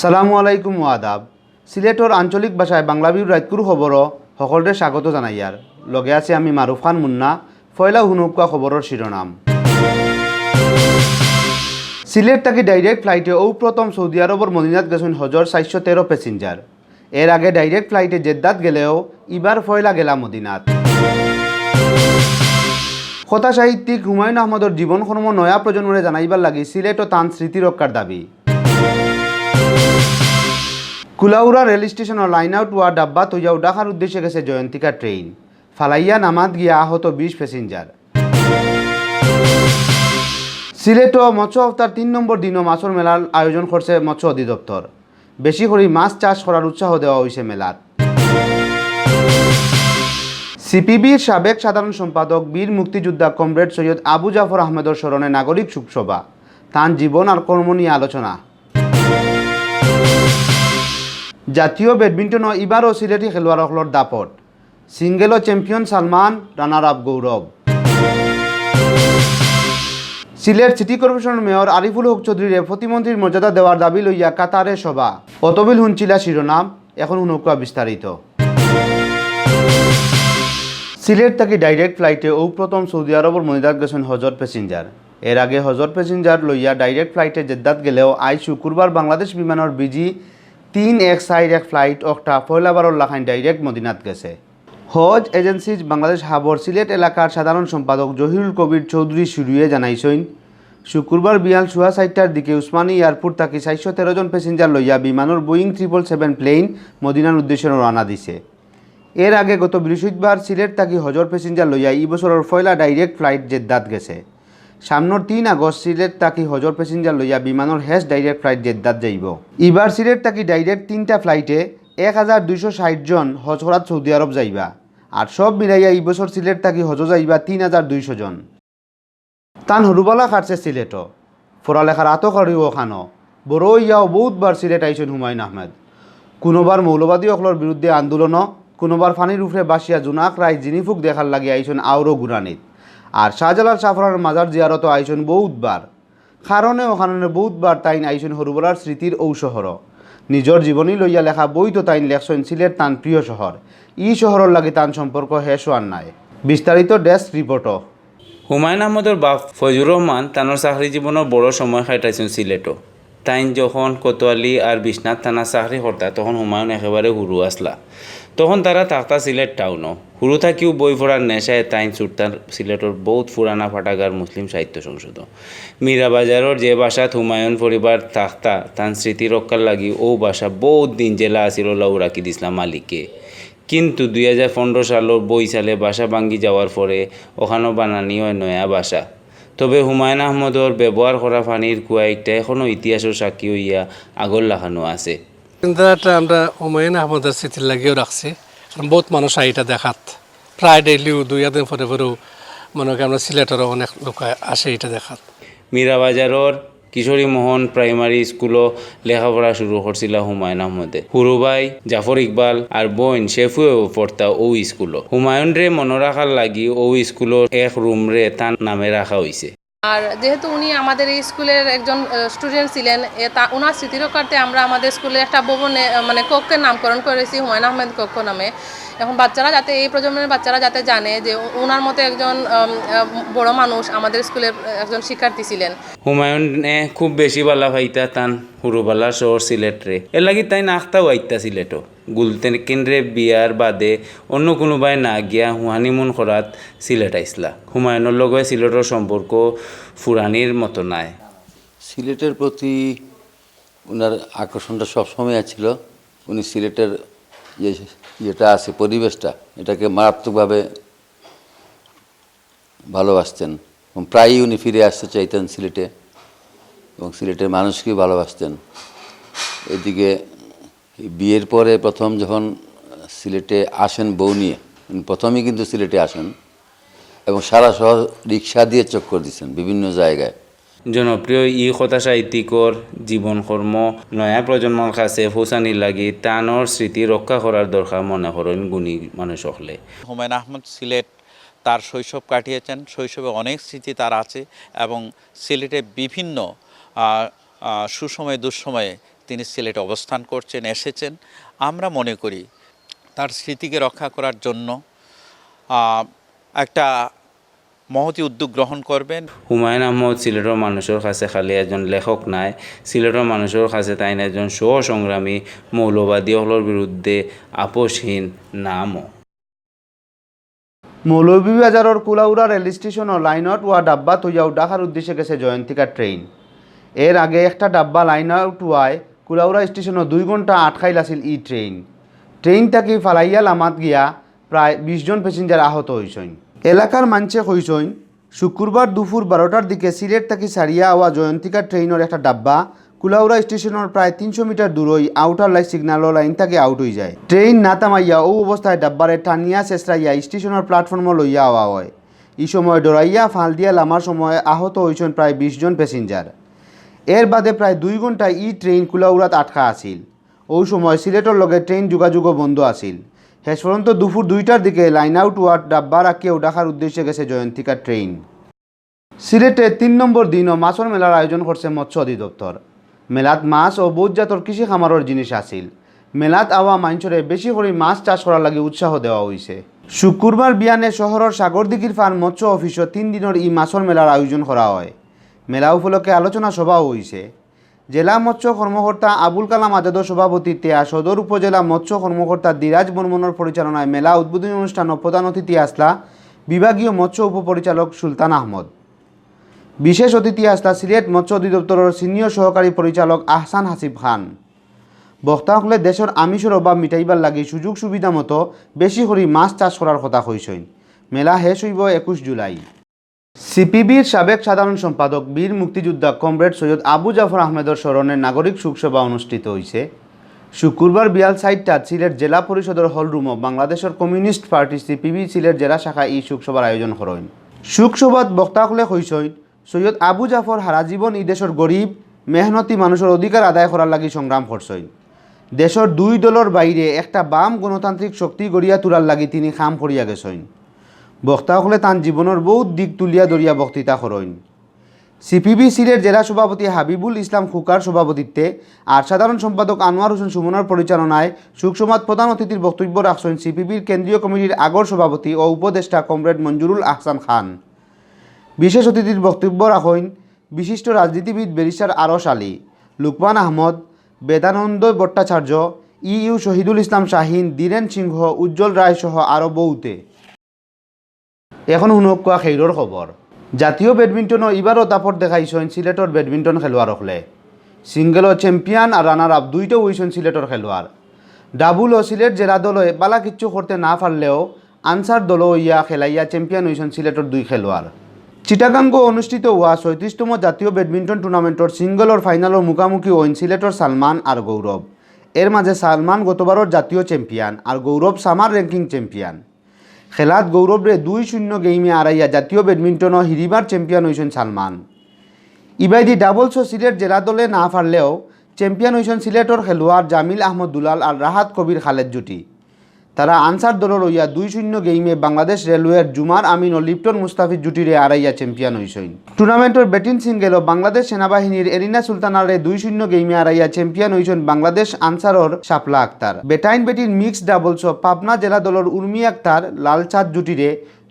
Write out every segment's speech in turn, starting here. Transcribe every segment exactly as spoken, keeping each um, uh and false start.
সালামু আলাইকুম ওয়া আদাব। সিলেটর আঞ্চলিক ভাষায় বাংলা ভিউর রাইতকুর খবরও হকলরে স্বাগত জানাইয়ার। লগে আছি আমি মারুফ খান মুন্না। পয়লা হুনউক্কা খবরর শিরোনাম। সিলেট থাকি ডাইরেক্ট ফ্লাইটে অউ প্রথম সৌদি আরবর মদিনাত গেছইন হজর চাইরশো তেরো প্যাসেঞ্জার। এর আগে ডাইরেক্ট ফ্লাইটে জেদ্দাত গেলেও ইবার পয়লা গেলা মদিনাত। কথা সাহিত্যিক হুমায়ুন আহমদর জীবন কর্ম নয়া প্রজন্মরে জানাইবার লাগি সিলেটও তান স্মৃতি রক্ষার দাবি। কুলাউড়া রেল স্টেশনর লাইন আউট অওয়া ডাব্বা তৈয়াও ঢাকার উদ্দেশ্যে গেছে জয়ন্তিকা ট্রেইন। ফালাইয়া নামাত গিয়া আহত বিশ প্যাসেঞ্জার। সিলেটও মৎস্য হপ্তার তিন নম্বর দিনও মাছর মেলার আয়োজন করছে মৎস্য অধিদপ্তর। বেশি করি মাছ চাষ করার উৎসাহ দেওয়া অইছে মেলাত। সিপিবির সাবেক সাধারণ সম্পাদক বীর মুক্তিযোদ্ধা কমরেড সৈয়দ আবু জাফর আহমদর স্মরণে নাগরিক শোকসভা, তান জীবন আর কর্ম নিয়া আলোচনা। জাতীয় ব্যাডমিন্টনও ইবারও সিলেটি খেলোয়াড় অকলর দাপট। সিঙ্গেলও চ্যাম্পিয়ন সালমান, রানার আপ গৌরব। সিলেট সিটি কর্পোরেশনর মেয়র আরিফুল হক চৌধুরীরে প্রতিমন্ত্রীর মর্যাদা দেওয়ার দাবি লইয়া কাতারে সভা। অতবিল হুনছিলা শিরোনাম, এখন হুনউক্কা বিস্তারিত। সিলেট থাকি ডাইরেক্ট ফ্লাইটে অউ প্রথম সৌদি আরবর মদিনাত গেছইন হজর প্যাসেঞ্জার। এর আগে হজর প্যাসেঞ্জার লইয়া ডাইরেক্ট ফ্লাইটে জেদ্দাত গেলেও আইজ শুক্রবার বাংলাদেশ বিমানর বিজি তিন এক চাইর এক ফ্লাইট অকটা পয়লাবারর লাখান ডাইরেক্ট মদিনাত গেছে। হজ এজেন্সিজ বাংলাদেশ হাবর সিলেট এলাকার সাধারণ সম্পাদক জহিরুল কবির চৌধুরী শুরুয়ে জানাইছইন, শুক্রবার বিয়াল সোয়া চাইরটার দিকে উসমানী এয়ারপোর্ট থাকি চাইরশো তেরো জন প্যাসেঞ্জার লইয়া বিমানর বোয়িং ট্রিপল সেভেন প্লেন মদিনার উদ্দেশ্যে রওয়ানা দিছে। এর আগে গত বৃহস্পতিবার সিলেট থাকি হজর প্যাসেঞ্জার লইয়া ই বছরর পয়লা ডাইরেক্ট ফ্লাইট জেদ্দাত গেছে। সামনর তিন আগস্ট সিলেট থাকি হজর প্যাসেঞ্জার লইয়া বিমানর শেষ ডাইরেক্ট ফ্লাইট জেদ্দাত যাইব। ইবার সিলেট থাকি ডাইরেক্ট তিনটা ফ্লাইটে এক হাজার দুইশো ষাইট জন হজ করাত সৌদি আরব যাইবা। আর সব মিলাইয়া ই বছর সিলেট থাকি হজো যাইবা তিন হাজার দুইশো জন। তান হুরুবালা কাটছে সিলেটও। পড়ালেখার আতো কাড়িও অখানো। বড় অইয়াও বউতবার সিলেট আইছইন হুমায়ুন আহমেদ। কুনোবার মৌলবাদী অকলর বিরুদ্ধে আন্দোলনও, কুনোবার পানির উপরে ভাসিয়া জোনাক রাইত জিনিফুক দেখার লাগি আইছইন আওরো গুরানিত। আর শাহজালাল শাহপরানর মাজার জিয়ারতও আইছইন বউতবার। কারণে অকারণে বউতবার তাইন আইছইন হুরুবালার স্মৃতির অউ শহরও। নিজর জীবনী লইয়া লেখা বইতো তাইন লেখছইন সিলেট তান প্রিয় শহর। ই শহরর লাগি তান সম্পর্ক শেষ অওয়ার নায়। বিস্তারিত ডেস্ক রিপোর্টও। হুমায়ুন আহমদর বাপ ফয়জুর রহমান তানর চাকরি জীবনর বড় সময় কাটাইছইন সিলেটও। তাইন যখন কোতোয়ালি আর বিশ্বনাথ থানাত চাকরি করতা, তখন হুমায়ুন একেবারে হুরু আছলা। তখন তারা থাকতা সিলেট টাউনও। হুরু থাকিউ বই পড়ার নেশায় তাইন ছুটতা সিলেটর বউত পুরানা পাঠাগার মুসলিম সাহিত্য সংসদও। মীরা বাজারর যে বাসাত হুমায়ুন পরিবার থাকতা, তান স্মৃতি রক্ষার লাগি অউ বাসা বউত দিন যেলা আছিল অলাউ রাখি দিছলা মালিকে। কিন্তু দুই হাজার পনেরো সালর বৈশালে বাসা ভাঙ্গি যাওয়ার পরে অখানো বানানি অয় নয়া বাসা। তবে হুমায়ুন আহমদর ব্যবহার করা পানির কুয়া একটা এখনো ইতিহাসর সাক্ষী অইয়া আগর লাখানো আছে। চিন্তাধারাটা আমরা হুমায়ুন আহমদর স্মৃতির লাগিও রাখছি, কারণ বউত মানুষ আইটা দেখাত, প্রায় ডেইলিও দুই একদিন পরে পরেও মনে হয় আমরা সিলেটেরও অনেক লোক আসে ইটা দেখাত। মীরা বাজারর কিশোরী মোহন প্রাইমারি স্কুলও লেখাপড়া শুরু করছিলা হুমায়ুন আহমদে। হুরু ভাই জাফর ইকবাল আর বইন শেফুয়েও পড়তা অউ স্কুলও। হুমায়ুনরে মনো রাখার লাগি অউ স্কুলর এক রুমরে তান নামে রাখা অইছে। আর যেহেতু উনি আমাদের এই স্কুলের একজন স্টুডেন্ট ছিলেন, এ, তা ওনার স্মৃতি রক্ষার্থে আমরা আমাদের স্কুলে একটা ভবনে, আহ, মানে কক্ষের নামকরণ করেছি হুমায়ুন আহমেদ কক্ষ নামে। এখন বাচ্চারা যাতে, এই প্রজন্মের বাচ্চারা যাতে জানে যে ও-, ওনার মতো একজন, আম, আহ, বড় মানুষ আমাদের স্কুলের, আহ, একজন শিক্ষার্থী ছিলেন। হুমায়ুনে খুব বেশি বালা পাইতা তান হুরুবালা শহর সিলেটরে। এর লাগি তাইন আখতাও আইতা সিলেটও। গুলতেন কেন্দ্রে বিয়ার বাদে অন্য কুনুবায় না গিয়া হানিমুন করাত সিলেট আইছলা। হুমায়ুনর লগে সিলেটর সম্পর্ক ফুরানির মতো নায়। সিলেটের প্রতি ওনার আকর্ষণটা সবসময় ছিল। উনি সিলেটের যে ইয়েটা আছে, পরিবেশটা, এটাকে মারাত্মকভাবে ভালোবাসতেন এবং প্রায়ই উনি ফিরে আসতে চাইতেন সিলেটে এবং সিলেটের মানুষকেও ভালোবাসতেন। এদিকে বিয়ের পরে প্রথম যখন সিলেটে আসেন বউ নিয়ে, উনি প্রথমই কিন্তু সিলেটে আসেন এবং সারা শহর রিক্সা দিয়ে চক্কর দিচ্ছেন বিভিন্ন জায়গায়। জনপ্রিয় ই কথা সাহিত্যিকর জীবনকর্ম নয়া প্রজন্মর কাছে পৌঁছানির লাগি তানর স্মৃতি রক্ষা করার দরকার মনে করেন গুণী মানুষ অকলে। হুমায়ুন আহমদ সিলেট তার শৈশব কাটিয়েছেন, শৈশবে অনেক স্মৃতি তার আছে এবং সিলেটে বিভিন্ন, আহ, আহ, সুসময়ে দুঃসময়ে তিনি সিলেটে অবস্থান করছেন, এসেছেন। আমরা মনে করি তার স্মৃতিকে রক্ষা করার জন্য আহ, একটা মহতী উদ্যোগ গ্রহণ করবেন। হুমায়ুন আহমদ সিলেটর মানুষর কাছে খালি একজন লেখক নায়, সিলেটর মানুষর কাছে তাইন একজন সহ সংগ্রামী, মৌলবাদী অকলর বিরুদ্ধে আপোষহীন নামও। মৌলভীবাজারর কুলাউড়া রেল স্টেশনো লাইন আউট ওয়া ডাব্বা থইয়াউ ঢাকার উদ্দেশ্যে গেছে জয়ন্তিকা ট্রেইন। এর আগে একটা ডাব্বা লাইন আউট ওয়ায় কুলাউড়া স্টেশনো দুই ঘন্টা আটকাইল আছিল ই ট্রেইন। ট্রেইন থাকি ফালাইয়া লামাত গিয়া প্রায় বিশ জন প্যাসেঞ্জার আহত অইছইন। এলাকার মানষে কইছইন, শুক্রবার দুপুর বারোটার দিকে সিলেট থাকি ছাড়িয়া আওয়া জয়ন্তিকা ট্রেইনর একটা ডাব্বা কুলাউড়া স্টেশনর প্রায় তিনশো মিটার দূরই আউটার লাইন সিগন্যালর লাইন থাকি আউট অইযায়। ট্রেইন না থামাইয়া অউ অবস্থায় ডাব্বারে টানিয়া ছেছরাইয়া স্টেশনর প্ল্যাটফর্মো লইয়া আওয়া অয়। ই সময় ডরাইয়া ফাল দিয়া লামার সময় আহত অইছইন প্রায় বিশ জন প্যাসেঞ্জার। এর বাদে প্রায় দুই ঘন্টা ই ট্রেইন কুলাউড়াত আটকা আছিল। অউ সময় সিলেটর লগে ট্রেইন যোগাযোগও বন্ধ আছিল। শেষ পর্যন্ত দুপুর দুইটার দিকে লাইন আউট ওয়ার ডাব্বা রাখিয়াউ ঢাকার উদ্দেশ্যে গেছে জয়ন্তিকা ট্রেইন। সিলেটে তিন নম্বর দিনও মাছর মেলার আয়োজন করছে মৎস্য অধিদপ্তর। মেলাত মাছ ও বউত জাতর কৃষি খামারর জিনিস আছিল। মেলাত আওয়া মানষরে বেশি করি মাছ চাষ করার লাগি উৎসাহ দেওয়া অইছে। শুক্রবার বিয়ানে শহরর সাগরদিঘির ফার মৎস্য অফিসো তিন দিনর ই মাছর মেলার আয়োজন করা অয়। মেলা উপলক্ষে আলোচনা সভাও অইছে। জেলা মৎস্য কর্মকর্তা আবুল কালাম আজাদর সভাপতিত্বে আর সদর উপজেলা মৎস্য কর্মকর্তা ধীরাজ বর্মনর পরিচালনায় মেলা উদ্বোধনী অনুষ্ঠানো প্রধান অতিথি আছলা বিভাগীয় মৎস্য উপপরিচালক সুলতান আহমদ। বিশেষ অতিথি আছলা সিলেট মৎস্য অধিদপ্তরর সিনিয়র সহকারী পরিচালক আহসান হাসিব খান। বক্তা অকলে দেশর আমিষর অভাব মিটাইবার লাগি সুযোগ সুবিধা মতো বেশি করি মাছ চাষ করার কথা কইছইন। মেলা শেষ অইবো একুশ জুলাই। সিপিবির সাবেক সাধারণ সম্পাদক বীর মুক্তিযোদ্ধা কমরেড সৈয়দ আবু জাফর আহমেদর স্মরণে নাগরিক শোকসভা অনুষ্ঠিত অইছে। শুক্রবার বিয়াল চাইরটাত সিলেট জেলা পরিষদর হলরুমো বাংলাদেশর কমিউনিস্ট পার্টি সিপিবি সিলেট জেলা শাখা ই শোকসভার আয়োজন করইন। শোকসভাত বক্তা অকলে কইছইন, সৈয়দ আবু জাফর হারা জীবন ই দেশর গরিব, মেহনতি মানুষর অধিকার আদায় করার লাগি সংগ্রাম করছইন। দেশর দুই দলর বাইরে একটা বাম গণতান্ত্রিক শক্তি গড়িয়া তুলার লাগি তিনি কাম করিয়া গেছইন। বক্তা অকলে তান জীবনর বউত দিক তুলিয়া ধরিয়া বক্তৃতা করইন। সিপিবি সিলেট জেলা সভাপতি হাবিবুল ইসলাম খুকার সভাপতিত্বে আর সাধারণ সম্পাদক আনোয়ার হোসেন সুমনর পরিচালনায় শোকসভাত প্রধান অতিথির বক্তব্য রাখছইন সিপিবির কেন্দ্রীয় কমিটির আগর সভাপতি ও উপদেষ্টা কমরেড মঞ্জুরুল আহসান খান। বিশেষ অতিথির বক্তব্য রাখইন বিশিষ্ট রাজনীতিবিদ ব্যারিস্টার আরশ আলী, লুকমান আহমদ, বেদানন্দ ভট্টাচার্য, ই ইউ শহীদুল ইসলাম শাহিন, ধীরেন সিংহ, উজ্জ্বল রায় সহ আরো বউতে। এখন হুনউক্কা খেইরর খবর। জাতীয় ব্যাডমিন্টনো ইবারও দাপট দেখাইছইন সিলেটর ব্যাডমিন্টন খেলোয়াড় অকলে। সিঙ্গেলও চ্যাম্পিয়ন আর রানার আপ দুইটাউ অইছইন সিলেটর খেলোয়াড়। ডাবলও সিলেট জেলা দলে বালা কিচ্ছু করতে না পারলেও আনসার দল অইয়া খেলাইয়া চ্যাম্পিয়ন অইছইন সিলেটর দুই খেলোয়াড়। চিটাগাঙ্গো অনুষ্ঠিত অওয়া ছয়ত্রিশতম জাতীয় ব্যাডমিন্টন টুর্নামেন্টর সিঙ্গলর ফাইনালর মুখামুখি অইন সিলেটর সালমান আর গৌরব। এর মাঝে সালমান গতবারর জাতীয় চ্যাম্পিয়ন আর গৌরব সামার র্যাঙ্কিং চ্যাম্পিয়ন। খেলাত গৌরবরে দুই শূন্য গেইমে আরাইয়া জাতীয় ব্যাডমিন্টনো হিরিবার চ্যাম্পিয়ন অইছইন সালমান। ইবাইদি ডাবলসও সিলেট জেলা দলে না পারলেও চ্যাম্পিয়ন অইছইন সিলেটর খেলোয়াড় জামিল আহমদ দুলাল আর রাহাত কবির খালেদ জুটি। তারা আনসার দলর অইয়া দুই শূন্য গেইমে বাংলাদেশ রেলওয়ের জুমার আমিন ও লিপটন মুস্তাফিজ জুটিরে আরাইয়া চ্যাম্পিয়ন অইছইন। টুর্নামেন্টর ব্যাটিং সিঙ্গেলও বাংলাদেশ সেনাবাহিনীর এরিনা সুলতানারে দুই শূন্য গেইমে আরাইয়া চ্যাম্পিয়ন অইছইন বাংলাদেশ আনসারর শাপলা আক্তার। বেটাইন বেটিন মিক্সড ডাবলসও পাবনা জেলা দলর উর্মি আক্তার লালচাঁদ জুটিরে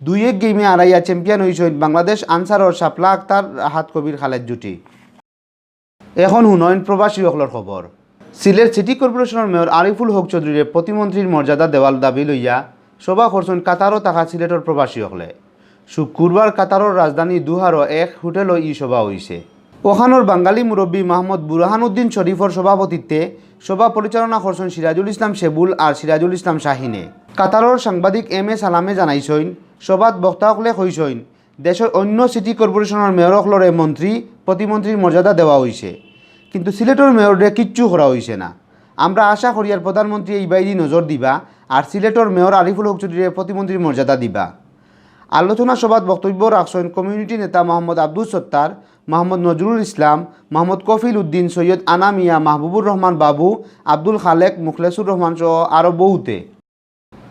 দুই এক গেইমে আরাইয়া চ্যাম্পিয়ন অইছইন বাংলাদেশ আনসারর শাপলা আক্তার রাহাত কবির খালেদ জুটি। এখন হুনইন প্রবাসী অকলর খবর। সিলেট সিটি কর্পোরেশনর মেয়র আরিফুল হক চৌধুরীরে প্রতিমন্ত্রীর মর্যাদা দেওয়ার দাবি লইয়া সভা করছইন কাতারো থাকা সিলেটর প্রবাসী অকলে। শুক্রবার কাতারর রাজধানী দুহারো এক হোটেলো ই সভা অইছে। অখানর বাঙালি মুরব্বী মাহমুদ বুরহানুদ্দিন শরীফর সভাপতিত্বে সভা পরিচালনা করছইন সিরাজুল ইসলাম শেবুল আর সিরাজুল ইসলাম শাহিনে। কাতারর সাংবাদিক এম এ সালামে জানাইছইন, সভাত বক্তা অকলে কইছইন, দেশর অন্য সিটি কর্পোরেশনর মেয়র অকলরে মন্ত্রী, প্রতিমন্ত্রীর মর্যাদা দেওয়া অইছে, কিন্তু সিলেটর মেয়ররে কিচ্ছু করা অইছে না। আমরা আশা করিয়ার প্রধানমন্ত্রীয়ে ইবাইদি নজর দিবা আর সিলেটর মেয়র আরিফুল হক চৌধুরীরে প্রতিমন্ত্রীর মর্যাদা দিবা। আলোচনা সভাত বক্তব্য রাখছইন কমিউনিটি নেতা মোহাম্মদ আব্দুস সত্তার, মোহাম্মদ নজরুল ইসলাম, মোহাম্মদ কফিল উদ্দিন, সৈয়দ আনা মিয়া, মাহবুবুর রহমান বাবু, আব্দুল খালেক, মুখলেসুর রহমান সহ আরো বউতে।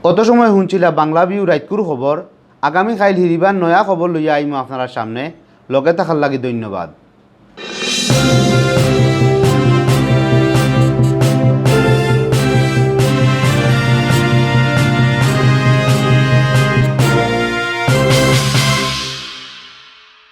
অত সময় হুনছিলা বাংলা ভিউ রাইতকুর খবর। আগামী কাইল হিরিবার নয়া খবর লইয়া আইমু আপনারার সামনে। লগে থাকার লাগি ধন্যবাদ।